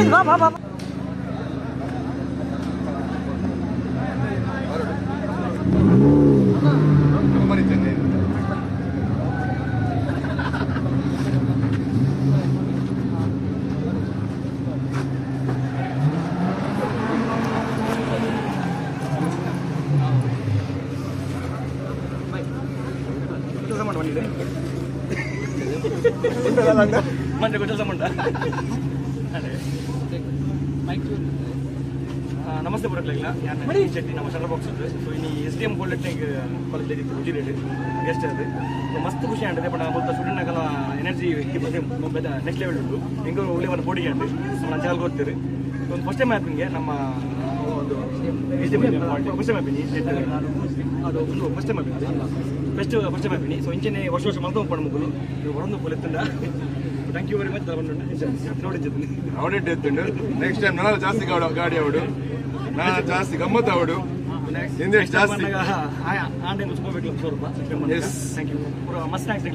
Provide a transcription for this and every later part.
Bye bye bye. Namaste ಬರಕ್ಲಿಲ್ಲ ನಾನು ಶೆಟ್ಟಿ ನಮ್ಮ central box so ಇನ್ನು S D M polytechnic college ಉಜಿರೇಡ್ ಗೆಸ್ಟ್ ಅದು ಸೊ ಮಸ್ತ್ ಖುಷಿ ಆಂಡದೆ ಬಟ್ ಬೊತ್ತ ಸ್ಟೂಡೆಂಟ್ ಆಗಲ್ಲ ಎನರ್ಜಿ ನೆಕ್ಸ್ಟ್ ಲೆವೆಲ್ ಉಂಟು ಹೆಂಗೋ ಒಳ್ಳೆ ಒಂದು ಬೋಡಿಗೆ ಅಂಡು ನಮ್ಮ ಚಾಲ್ ಗೊತ್ತಿರಿ ಒಂದು ಫಸ್ಟ್ ಟೈಮ್ ಆ್ಯಪಿಂಗ್ಗೆ ನಮ್ಮ ಒಂದು S D M first time ಆ್ಯಪಿನಿ ಅದು ಒಂದು ಫಸ್ಟ್ ಟೈಮ್ ಆ್ಯಪಿನಿ ಫಸ್ಟ್ ಫಸ್ಟ್ ಟೈಮ್ ಆ್ಯಪಿನಿ ಸೊ ಇಂಚನೆ ವರ್ಷ ವರ್ಷ ಮಲ್ತು ಪಣ ಮುಗುಲು ಹೊರೊಂದು ಪೊಲೆತ್ತುಂಡ. Thank you very much. Next time ನಾನು ಜಾಸ್ತಿ ಗಾಡಿ ಅವಡು ನಾನು ಜಾಸ್ತಿ ಗಮ್ಮತ್ ಅವಡು ಹಿಂದೆ ಜಾಸ್ತಿ thank you ಮಸ್ತ್ thanks.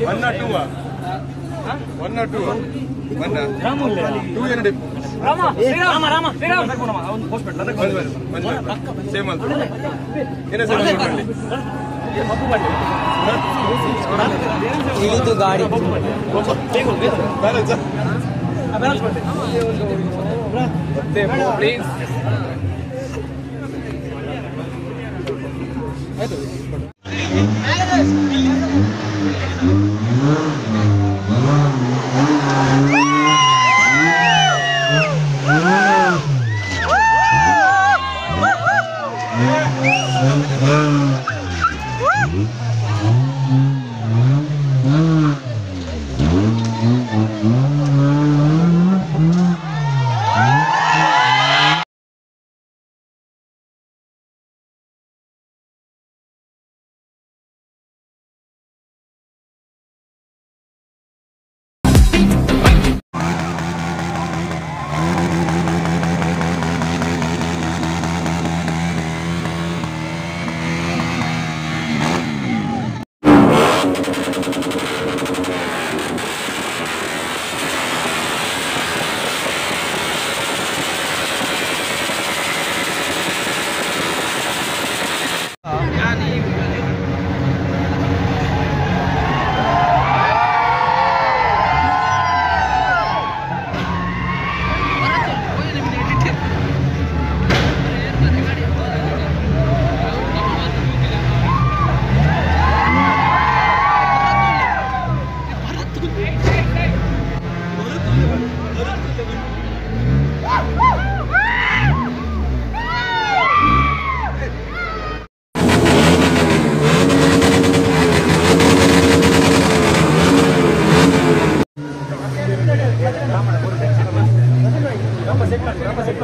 One or two? One or two? One. Two and Rama, Rama, Rama, Rama. Same also. ಏನೇ ಸೇಮ್ ಮಾಡ್ಲಿ. ಇಳಿದು ಗಾಡಿ. ಬ್ಯಾಲೆನ್ಸ್. ಬ್ಯಾಲೆನ್ಸ್ ಮಾಡಿ. ಪ್ಲೀಸ್. ಸೈಡ್.